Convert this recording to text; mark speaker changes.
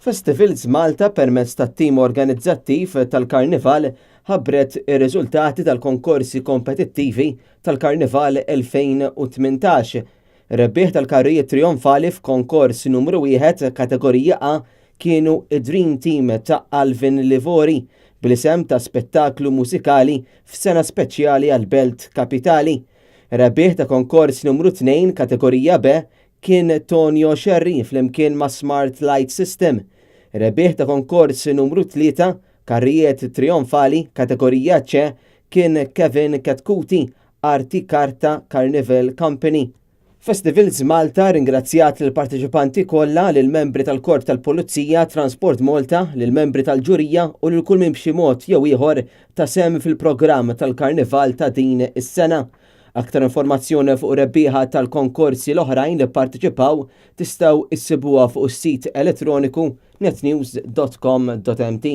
Speaker 1: Festivals Malta permezz tat-tim organizzattiv tal-Karnival ħabbret ir-riżultati tal-konkorsi kompetittivi tal-Karnival 2018. Rebbieħ tal-karrijiet trionfali f'konkors numru 1 kategorija A kienu id-Dream Team ta' Alvin Livori bl-isem ta' spettaklu mużikali f'sena speċjali għall-Belt Kapitali. Rebbieħ ta' konkors numru 2 kategorija B kien Tonio Scerri flimkien ma' Smart Light System. Rebbieħ ta' konkors numru 3, karrijiet trionfali, kategorija C, kien Kevin Chetcuti, Arti Karta Carnival Company. Festivals Malta ringrazzjat lill-parteċipanti kollha, lill-membri tal-Korp tal-Pulizija, Transport Malta, lill-membri tal-ġurija u lil kull min b'xi mod jew ieħor ta sehem fil-programm tal-Karnival ta' din is-sena. Aktar informazzjoni fuq rebbieħa tal-konkorsi l-oħrajn li pparteċipaw tistgħu issibuha fuq is-sit elettroniku netnews.com.mt.